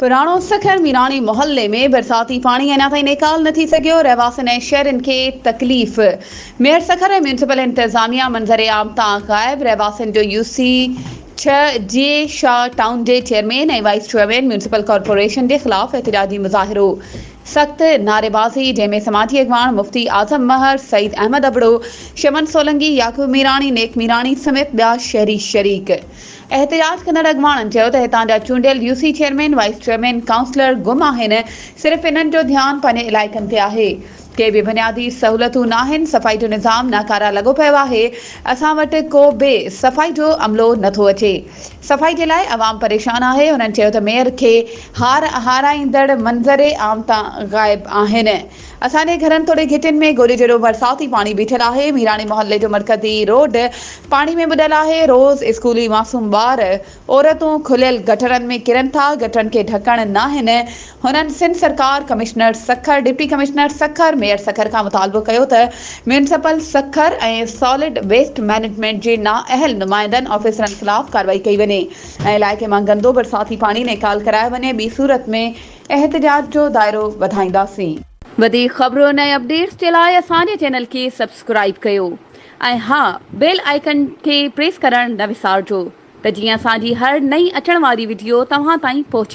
پراڻو سکر ميراڻي محلي ۾ برساتي پاڻي اڃا تائين نيڪال نه ٿي سگهيو، رهواسين ۽ شهرين کي تڪليف، ميئر سکر ۽ ميونسپل انتظاميا منظر عام تان غائب، رهواسين جو يو سي ڇهه جي شاهه ٽائون جي chairman ۽ vice chairman municipal corporation جي خلاف احتجاجي مظاهرو، سخت نعريبازي، جنهن ۾ سماجي اڳواڻ مفتي اعظم مهر، سعيد احمد ابڙو، شمن سولنگي، يعقوب ميراڻي، نيڪ ميراڻي سميت ٻيا شهري شريڪ. احتجاج ڪندڙ اڳواڻن چيو ته هتان جا چونڊيل U C chairman, vice chairman, councillor گم آهن، صرف انهن جو ڌيان پنهنجي علائقن تي آهي، ڪي به بنيادي سهولتون ناهن، صفائي جو نظام ناڪاره لڳو پيو آهي، اسان وٽ ڪو به صفائي جو عملو نٿو اچي، صفائي جي لاء عوام پريشان آهي، هنن چيو ته ميئر کي هار هارائيندڙ منظر عام تان غائب آهن. اسان جي گهرن توڙي گهٽين ۾ گوڏي جيڏو برساتي پاڻي بيٺل آهي، ميراڻي محلي جو مرڪزي روڊ پاڻي ۾ ٻڏل آهي، روز اسڪولي معصوم ٻار، عورتون کليل گٽرن ۾ ڪرن ٿا، گٽرن کي ڍڪڻ ناهن، هنن سنڌ سرڪار، commissioner Sukkur, deputy commissioner Sukkur, mayor Sukkur کان مطالبو ڪيو ته municipal Sukkur ۽ solid waste management جي نااهل نمائندن آفيسرن خلاف ڪارروائي ڪئي وڃي ۽ علائقي مان گندو برساتي پاڻي نيڪال ڪرايو وڃي، ٻي صورت ۾ احتجاج جو دائرو وڌائينداسين. وڌيڪ خبرن ۽ اپڊيٽس جي لاء اسان جي چينل کي سبسڪرائيب ڪيو ۽ ها بيل آئيڪن کي پريس ڪرڻ نه وسارجو ته جيئن اسان جي هر نئين اچڻ واري وڊيو توهان تائين پهچي.